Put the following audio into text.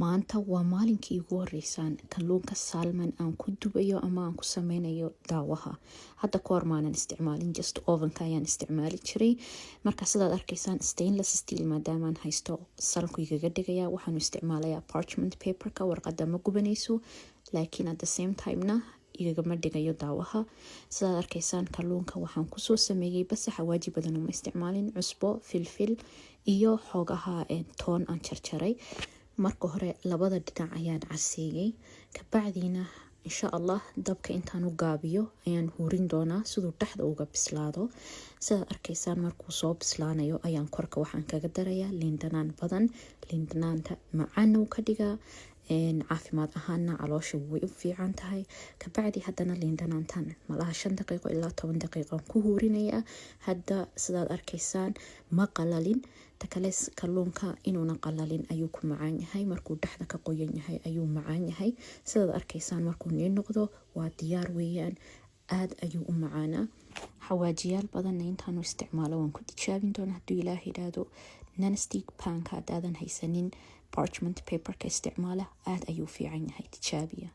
Maanta waa maalinkii ugu horeysaan kalluunka salmon aan ku dubayo ama aan ku sameynayo daawaha. Hadda ka hor maanan isticmaalin, just ovenka ayaan isticmaali jiray. Marka sidaad arkaysaan, stainless steel maadaamaan haysto, salku igaga dhigaya. Waxaanu isticmaalayaa parchment paperka. Warqada ma gubanayso, laakiin at the same timena igagama dhigayo daawaha. Sidaad arkaysaan, kalluunka waxaan kusoo sameeyey base xawaaji badan uma isticmaalin, cusbo, filfil iyo xoogaha toon aan jarjaray. Marka hore labada dhinac ayaan caseeyey, kabacdiina insha Allah dabka intaan u gaabiyo ayaan hurin doonaa siduu dhexda uga bislaado. Sidaad arkaysaan, markuu soo bislaanayo ayaan korka waxaan kaga darayaa liindhanaan badan. Liindhanaanta macaana uu ka dhigaa, caafimaad ahaana caloosha way u fiican tahay. Kabacdi haddana liindhanaantan malaha 5 daqiiqo ilaa 10 daqiiqo ku huurinayaa. Hadda sidaad arkaysaan ma qalalin. Ta kale, kalluunka inuuna qalalin ayuu ku macaan yahay. Markuu dhexda ka qoyan yahay ayuu macaan yahay. Sidaad arkaysaan, markuu nii noqdo waa diyaar weeyaan. Aada ayuu u macaanaa. Xawaajiyaal badanna intaanu isticmaalo waan ku tijaabin doona hadduu Ilaah yidhaahdo. Nonstick panka haddaadan haysanin, parchment paperka isticmaala, aada ayuu fiican yahay, tijaabiya.